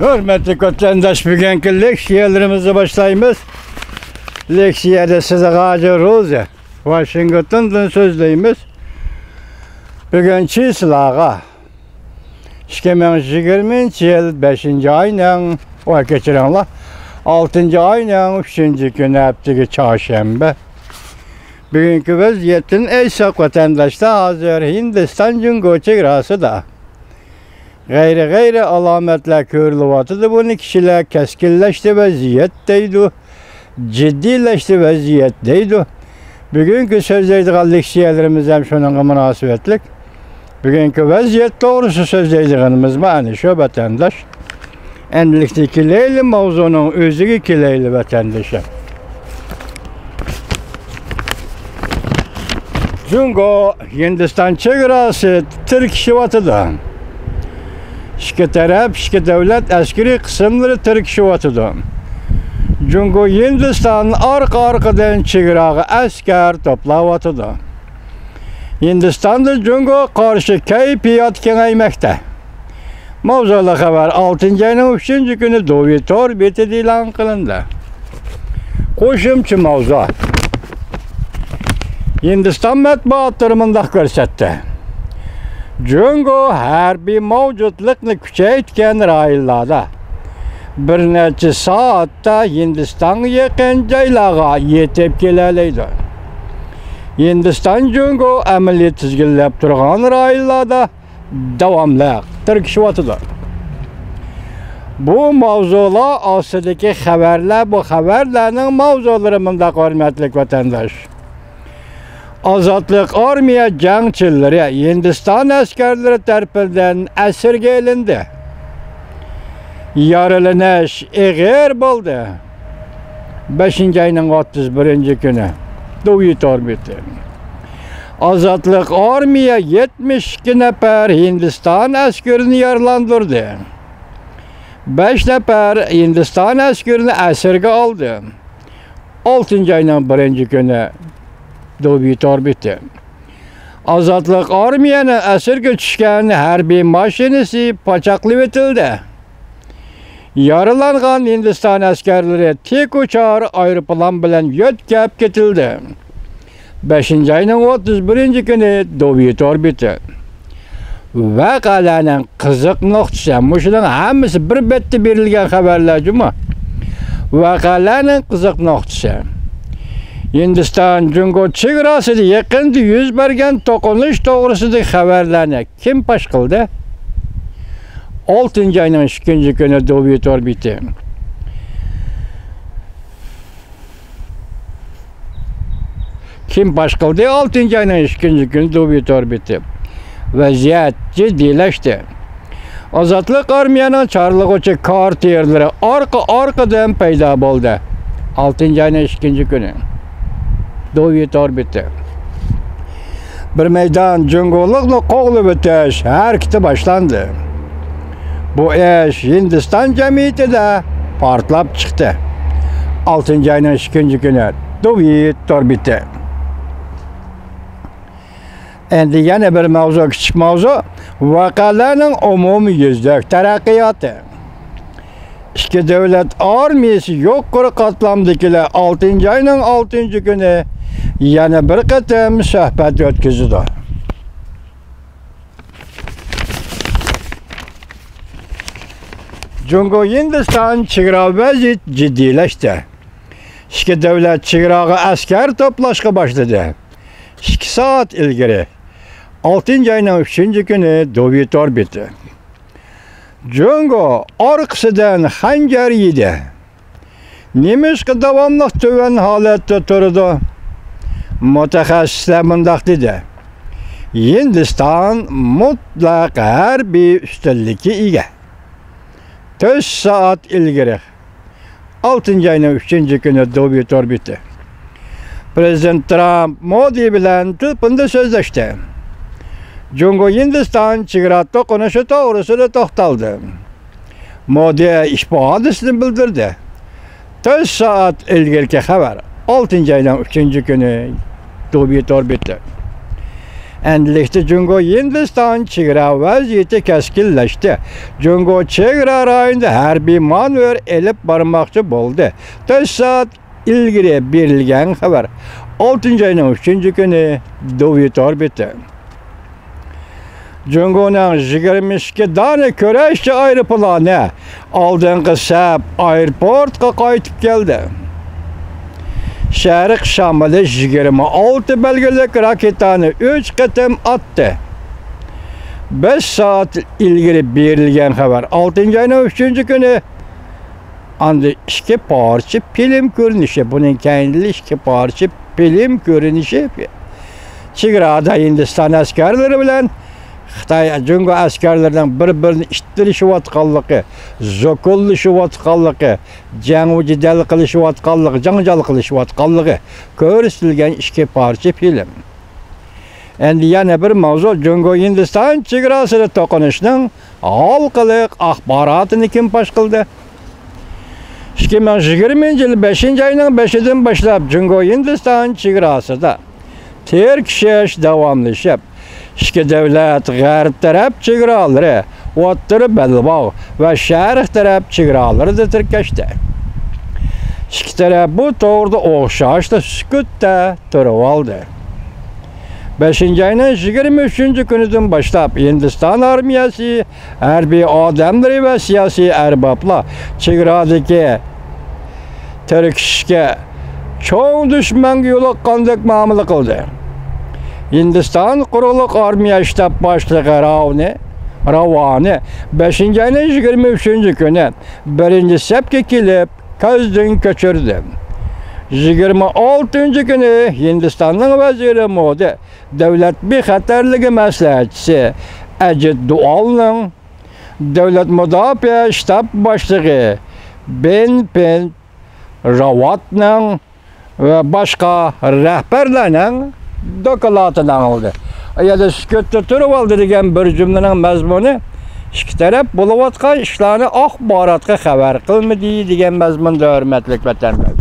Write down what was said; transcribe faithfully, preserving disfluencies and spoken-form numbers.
ھۆرمەتلىك ۋەتەنداش، بۈگۈنكى لېكسىيەلىرىمىزنى باشلايمىز. لېكسىيەدە سىزگە ھاجى روزى، ۋاشىنگتوندىن سۆزلەيمىز. بۈگۈن چىسلاغا، ئىككى مىڭ يىگىرمىنچى يىل بەشىنچى ئاينىڭ، ۋاي، كەچۈرۈڭلار، ئالتىنچى ئاينىڭ ئۈچىنچى كۈنى، ھەپتىگە چارشەنبە. بۈگۈنكى ۋەزىيەتتىن ئېيتساق، ۋەتەنداشلار، ھازىر ھىندىستان جۇڭگو چېگراسىدا غەيرىي، غەيرىي ئالامەتلەر كۆرۈلۈۋاتىدۇ. بۇنى كىشىلەر كەسكىنلەشتى ۋەزىيەت دەيدۇ، جىددىيلەشتى ۋەزىيەت دەيدۇ. بۈگۈنكى سۆزلەيدىغان لېكسىيەلىرىمىز ھەم شۇنىڭغا مۇناسىۋەتلىك. بۈگۈنكى ۋەزىيەت توغرىسىدا سۆزلەيدىغىنىمىزمۇ ئەنە شۇ، ۋەتەنداش. ئەمدىلىكتە كېلەيلى، ماۋزۇنىڭ ئۆزىگە كېلەيلى، ۋەتەندىشىم. جۇڭگو، ھىندىستان چېگراسى تىركىشىۋاتىدۇ. ئىككى تەرەپ، ئىككى دۆلەت ئەسكىرىي قىسىملىرى تىركىشىۋاتىدۇ. جۇڭگو، ھىندىستان ئارقا-ئارقىدىن چېگراغا ئەسكەر توپلاۋاتىدۇ. ھىندىستاندا جۇڭگوغا قارشى كەيپىيات كېڭەيمەكتە. ماۋزۇلۇق خەۋەر ئالتىنچى ئاينىڭ ئۈچىنچى كۈنى دۇۋى تور بېتىدە ئېلان قىلىندى. قوشۇمچە ماۋزۇ. ھىندىستان مەتبۇئاتلىرى مۇنداق كۆرسەتتى: جۇڭگو ھەربىي مەۋجۇتلۇقنى كۈچەيتكەن رايونلاردا بىر نەچچە سائەتتە ھىندىستانغا يېقىن جايلارغا يېتىپ كېلەلەيدۇ. ھىندىستان جۇڭگو ئەمەلىي تىزگىنلەپ تۇرغان رايونلاردا داۋاملىق تىركىشىۋاتىدۇ. بۇ ماۋزۇلار ئاستىدىكى خەۋەرلەر، بۇ خەۋەرلەرنىڭ ماۋزۇلىرى مۇنداق، ھۆرمەتلىك ۋەتەنداش. ئازادلىق ئارمىيە جەڭچىلىرى ھىندىستان ئەسكەرلىرى تەرىپىدىن ئەسىرگە ئېلىندى. يارىلىنىش ئېغىر بولدى. بەشىنچى ئاينىڭ ئوتتۇز بىرىنچى كۈنى، دۇۋى تور بېتى. ئازادلىق ئارمىيە يەتمىش ئىككى نەپەر ھىندىستان ئەسكىرىنى يارىلاندۇردى. بەش نەپەر ھىندىستان ئەسكىرىنى ئەسىرگە ئالدى. ئالتىنچى ئاينىڭ بىرىنچى كۈنى، دۇۋى تور بېتى. ئازادلىق ئارمىيەنىڭ ئەسىرگە چۈشكەن ھەربىي ماشىنىسى پاچاقلىۋېتىلدى. يارىلانغان ھىندىستان ئەسكەرلىرى تىك ئۇچار ئايروپىلان بىلەن يۆتكەپ كېتىلدى. بەشىنچى ئاينىڭ ئوتتۇز بىرىنچى كۈنى، دۇۋى تور بېتى. ۋەقەلەرنىڭ قىزىق نۇقتىسى، مۇشۇنىڭ ھەممىسى بىر بەتتە بېرىلگەن خەۋەرلەر جۇمۇ. ۋەقەلەرنىڭ قىزىق نۇقتىسى. ھىندىستان جۇڭگو چېگراسىدا يېقىندا يۈز بەرگەن توقۇنۇش توغرىسىدىكى خەۋەرلەرنى كىم پاش قىلدى؟ ئالتىنچى ئاينىڭ ئىككىنچى كۈنى، دۇۋى تور بېتى. كىم پاش قىلدى؟ ئالتىنچى ئاينىڭ ئىككىنچى كۈنى، دۇۋى تور بېتى. ۋەزىيەت جىددىيلەشتى. ئازادلىق ئارمىيەنىڭ چارلىغۇچى كارتېرلىرى ئارقا-ئارقىدىن پەيدا بولدى. ئالتىنچى ئاينىڭ ئىككىنچى كۈنى، دۇۋى تور بېتى. بىر مەيدان جۇڭگولۇقنى قوغلىۋېتىش ھەرىكىتى باشلاندى. بۇ ئىش ھىندىستان جەمئىيىتىدە پارتلاپ چىقتى. ئالتىنچى ئاينىڭ ئىككىنچى كۈنى، دۇۋى تور بېتى. ئەمدى يەنە بىر ماۋزۇ، كىچىك ماۋزۇ، ۋەقەلەرنىڭ ئومۇميۈزلۈك تەرەققىياتى. ئىككى دۆلەت ئارمىيىسى يۇقىرى قاتلامدىكىلەر ئالتىنچى ئاينىڭ ئالتىنچى كۈنى يەنە بىر قېتىم سۆھبەت ئۆتكۈزىدۇ. جۇڭگو ھىندىستان چېگرا ۋەزىيىتى جىددىيلەشتى. ئىككى دۆلەت چېگراغا ئەسكەر توپلاشقا باشلىدى. ئىككى سائەت ئىلگىرى، ئالتىنچى ئاينىڭ ئۈچىنچى كۈنى، دۇۋى تور بېتى. جۇڭگو ئارقىسىدىن خەنجەر يېدى. نېمىشقا داۋاملىق تۆۋەن ھالەتتە تۇرىدۇ؟ مۇتەخەسسىسلەر مۇنداق دېدى: ھىندىستان مۇتلەق ھەربىي ئۈستۈنلۈككە ئىگە. تۆت سائەت ئىلگىرى، ئالتىنچى ئاينىڭ ئۈچىنچى كۈنى، دۇۋى تور بېتى. پىرېزىدېنت ترامپ مودى بىلەن تېلېفوندا سۆزلەشتى. جۇڭگو ھىندىستان چېگرا توقۇنۇشى توغرىسىدا توختالدى. مودى ئىپادىسىنى بىلدۈردى. تۆت سائەت ئىلگىرىكى خەۋەر، ئالتىنچى ئاينىڭ ئۈچىنچى كۈنى، دۇۋى تور بېتى. ئەمدىلىكتە جۇڭگو ھىندىستان چېگرا ۋەزىيىتى كەسكىنلەشتى. جۇڭگو چېگرا رايونىدا ھەربىي مانېۋىر ئېلىپ بارماقچى بولدى. تۆت سائەت ئىلگىرى بېرىلگەن خەۋەر. ئالتىنچى ئاينىڭ ئۈچىنچى كۈنى، دوۋيۇ تور بېتى. جۇڭگونىڭ يىگىرمە ئىككى دانە كۈرەشچى ئايروپىلانى ئالدىنقى سەپ ئايروپورتقا قايتىپ كەلدى. شەرق شامىلى يىگىرمە ئالتە بەلگىلىك راكېتانى ئۈچ قېتىم ئاتتى. بەش سائەت ئىلگىرى بېرىلگەن خەۋەر. ئالتىنچى ئاينىڭ ئۈچىنچى كۈنى ئاندىن ئىككى پارچە فىلىم كۆرۈنۈشى، بۇنىڭ كەينىدىن ئىككى پارچە فىلىم كۆرۈنۈشى. چېگرادا ھىندىستان ئەسكەرلىرى بىلەن خىتاي، جۇڭگو ئەسكەرلىرىنىڭ بىر-بىرىنى ئىتتىرىشىۋاتقانلىقى، زوكۇللىشىۋاتقانلىقى، جەڭ-جېدەل قىلىشىۋاتقانلىقى، جاڭجال قىلىشىۋاتقانلىقى كۆرسىتىلگەن ئىككى پارچە فىلىم. ئەمدى يەنە بىر ماۋزۇ، جۇڭگو ھىندىستان چېگراسىدا توقۇنۇشنىڭ ھالقىلىق ئاخباراتىنى كىم پاش قىلدى؟ ئىككى مىڭ يىگىرمىنچى يىل بەشىنچى ئاينىڭ بەشىدىن باشلاپ جۇڭگو ھىندىستان چېگراسىدا تىركىشىش داۋاملىشىپ، ئىككى دۆلەت غەرب تەرەپ چېگرالىرى، ئوتتۇرا بەلباغ ۋە شەرق تەرەپ چېگرالىرىدا تىركەشتى. ئىككى تەرەپ بۇ توغرىدا ئوخشاشلا سۈكۈتتە تۇرۇۋالدى. بەشىنچى ئاينىڭ يىگىرمە ئۈچىنچى كۈنىدىن باشلاپ ھىندىستان ئارمىيەسى، ھەربىي ئادەملىرى ۋە سىياسىي ئەربابلار چېگرادىكى تىركىشىشكە چوڭ دۈشمەنگە يولۇققاندەك مۇئامىلە قىلدى. ھىندىستان قۇرۇقلۇق ئارمىيە شتاب باشلىقى راۋنى، راۋانى بەشىنچى ئاينىڭ يىگىرمە ئۈچىنچى كۈنى بىرىنچى سەپكە كېلىپ، كۆزدىن كەچۈردى. يىگىرمە ئالتىنچى كۈنى ھىندىستاننىڭ ۋەزىرى مودى دۆلەت بىخەتەرلىكى مەسلىھەتچىسى ئەجىت دوۋالنىڭ، دۆلەت مۇداپىئە شتاب باشلىقى بىپىن راۋاتنىڭ ۋە باشقا رەھبەرلەرنىڭ دوكلاتىنى ئاڭلىدى. ئۇ يەردە سۈكۈتتە تۇرۇۋالدى دېگەن بىر جۈملىنىڭ مەزمۇنى ئىككى تەرەپ بولۇۋاتقان ئىشلارنى ئاخباراتقا خەۋەر قىلمىدى دېگەن مەزمۇندا، ھۆرمەتلىك ۋەتەنداشلار.